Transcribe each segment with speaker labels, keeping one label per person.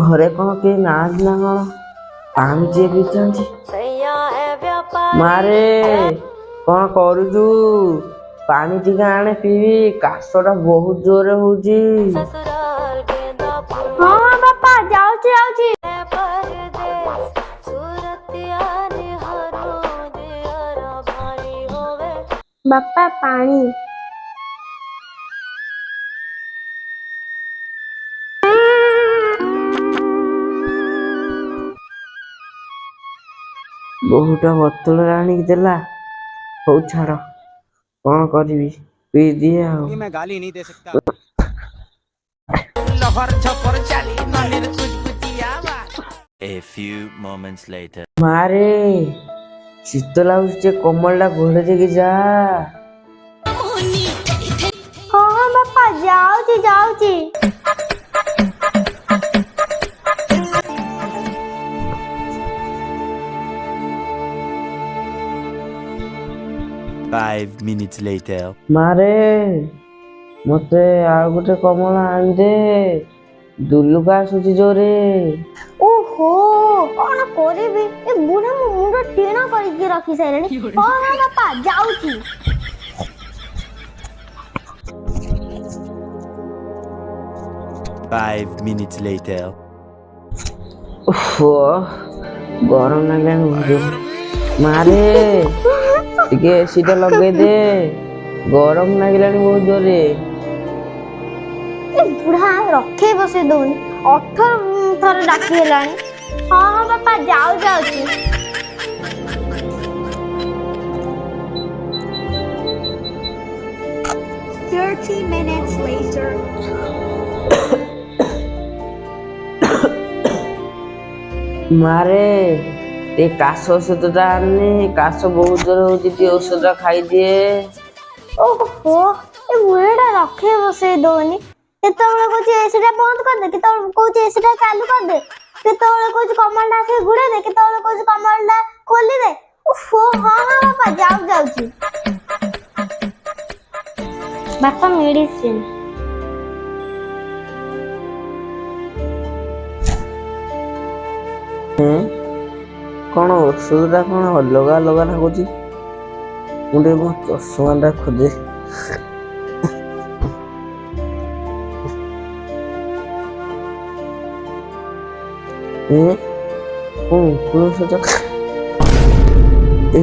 Speaker 1: ଘରେ କଣ କେହି ନାହାନ୍ତି ନା କଣ? ପାଣି ଯିଏ ପିଇଛନ୍ତି। ମାରେ, କଣ କରୁଛୁ? ପାଣି ଟିକେ ଆଣେ ପିଇବି, କାଶଟା ବହୁତ ଜୋରରେ ହଉଛି।
Speaker 2: ହଁ ବାପା, ଯାଉଛି ଯାଉଛି। ବାପା, ପାଣି।
Speaker 1: ବୋହୁଟା ବୋତଲରେ ଆଣିକି ଦେଲା। ହଉ ଛାଡ, କଣ କରିବି, ପିଇଦିଏ ଆଉ।
Speaker 3: मैं गाली नहीं दे सकता।
Speaker 4: A few moments later.
Speaker 1: ମାରେ, ଶୀତ ଲାଗୁଛି, ଟିକେ କମଳଟା ଘୋଡେଇ ଦେଇକି ଯା।
Speaker 2: ହଁ ହଁ ବାପା, ଯାଉଛି ଯାଉଛି।
Speaker 4: 5 minutes later.
Speaker 1: ମାରେ, ମତେ ଆଉ ଗୋଟେ କମଳ ଆଣିଦେ, ଦୁଲୁକା ଆସୁଛି ଜୋରେ।
Speaker 2: ଓହୋ, କଣ କରିବି? ଏ ବୁଢା ମୋ ମୁଣ୍ଡ ଟିଣ କରିକି ରଖି ସାରିଲାଣି। ହଁ ହଁ ବାପା, ଯାଉଛି।
Speaker 4: 5 minutes later.
Speaker 1: ଓହୋ, ଗରମ ଲାଗିଲାଣି ବହୁତ ଜୋରେ। ମାରେ, ଟିକେ ଏସି ଟା ଲଗେଇଦେ, ଗରମ ଲାଗିଲାଣି ବହୁତ ଜୋରେ।
Speaker 2: ଏ ବୁଢା ରଖେଇ ବସେଇ ଦଉନି, 18 ଥର ଡାକି ହେଲାଣି। ହଁ ହଁ ବାପା, ଯାଉ ଯାଉଛି।
Speaker 5: 30 minutes later.
Speaker 1: ମାରେ, ଟିକେ କାଶ ଔଷଧ ଟା ଆଣନି, କାଶ ବହୁତ ଜୋରେ ହଉଛି, ଟିକେ ଔଷଧ ଖାଇଦିଏ।
Speaker 2: ଓହୋ, ଏ ବୁଢାଟା ରଖେଇ ବସେଇ ଦଉନି। କେତେବେଳେ କହୁଛି ଏସି ଟା ବନ୍ଦ କରିଦେ, କେତେବେଳେ କହୁଛି ଏସି ଟା ଚାଲୁ କରିଦେ, କେତେବେଳେ କହୁଛି କମଳଟା ଆସିକି ଘୋଡେଇ ଦେ, କେତେବେଳେ କହୁଛି କମଳଟା ଖୋଲିଦେ। ଓହୋ, ହଁ ହଁ ବାପା, ଯାଉ ଯାଉଛି। ବାପା, ମେଡିସିନ।
Speaker 1: କଣ ଔଷଧଟା କଣ ଅଲଗା ଅଲଗା ଲାଗୁଛି? ମୁଁ ଟିକେ ମୋ ଚଷମାଟା ଖୋଜେ। ଏ କଣ ଔଷଧ ଏ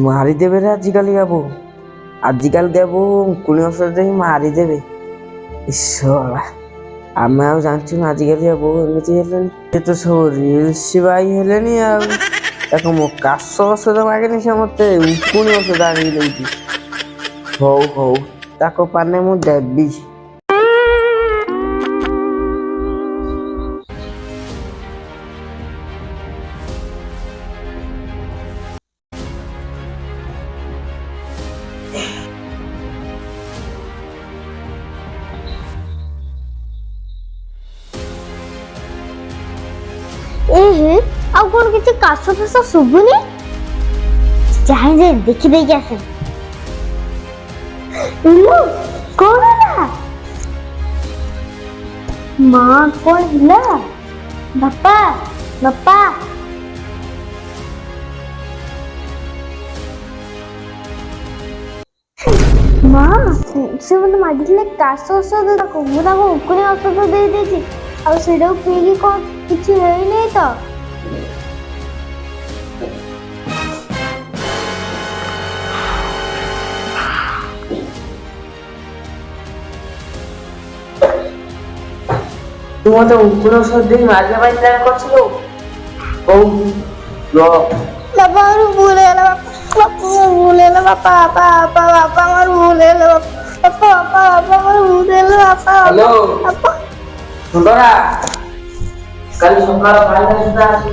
Speaker 1: ମାରିଦେବେ ରେ ଆଜିକାଲିକା ବୋଉ, ଆଜିକାଲିକା ବୋଉ ଉଙ୍କୁଣି ଔଷଧ ଦେଇ ମାରିଦେବେ। ଶଳା, ଆମେ ଆଉ ଜାଣିଛୁ ନା ଆଜିକାଲିକା ବୋଉ ଏମିତି ହେଲେଣି। ଏ ତ ସବୁ ରିଲ୍ସ ବାଇ ହେଲେଣି। ଆଉ ତାକୁ ମୋ କାଶ ଔଷଧ ମାଗିନି, ସେ ମତେ ଉଙ୍କୁଣି ଔଷଧ ଆଣିକି ଦଉଛି। ହଉ ହଉ, ତାକୁ ପାନେ ମୁଁ ଦେବି।
Speaker 2: ଏ ହେ, ଆଉ କଣ କିଛି କାଶ ଫାଶ ଶୁଭୁନି? ଯାଏ ଯାଏ ଦେଖି ଦେଇକି ଆସେ। ଇଲୋ, କଣ ହେଲା ମା? କଣ ହେଲା? ବାପା, ବାପା। ମା, ସେ ମତେ ମାଗିଥିଲେ କାଶ ଔଷଧ, ତାକୁ ମୁଁ ତାକୁ ଉକୁଣି ଔଷଧ ଦେଇ ଦେଇଛି। ଆଉ ସେଇଟାକୁ ପିଇକି କଣ କିଛି ହେଇନି ତ?
Speaker 1: ତୁ ମତେ ଉଙ୍କୁଣି ଔଷଧ ଦେଇ ମାରିବା ପାଇଁ ପ୍ଲାନ୍ କରିଥିଲୁ? ହଉ ରହ।
Speaker 2: ବାପା, ମୋର ଭୁଲ ହେଇଗଲା। ବାପା, ମୋର ଭୁଲ ହେଲା। ବାପା, ବାପା, ବାପା, ବାପା, ମୋର ଭୁଲ ହେଲା। ବାପା, ବାପା, ବାପା, ମୋର ଭୁଲ ହେଲା। ବାପା।
Speaker 1: ହ୍ୟାଲୋ।
Speaker 2: ବାପା।
Speaker 1: ସୁନ୍ଦରା, କାଲି ସକାଳ 5ଟା ସୁଦ୍ଧା ଆସି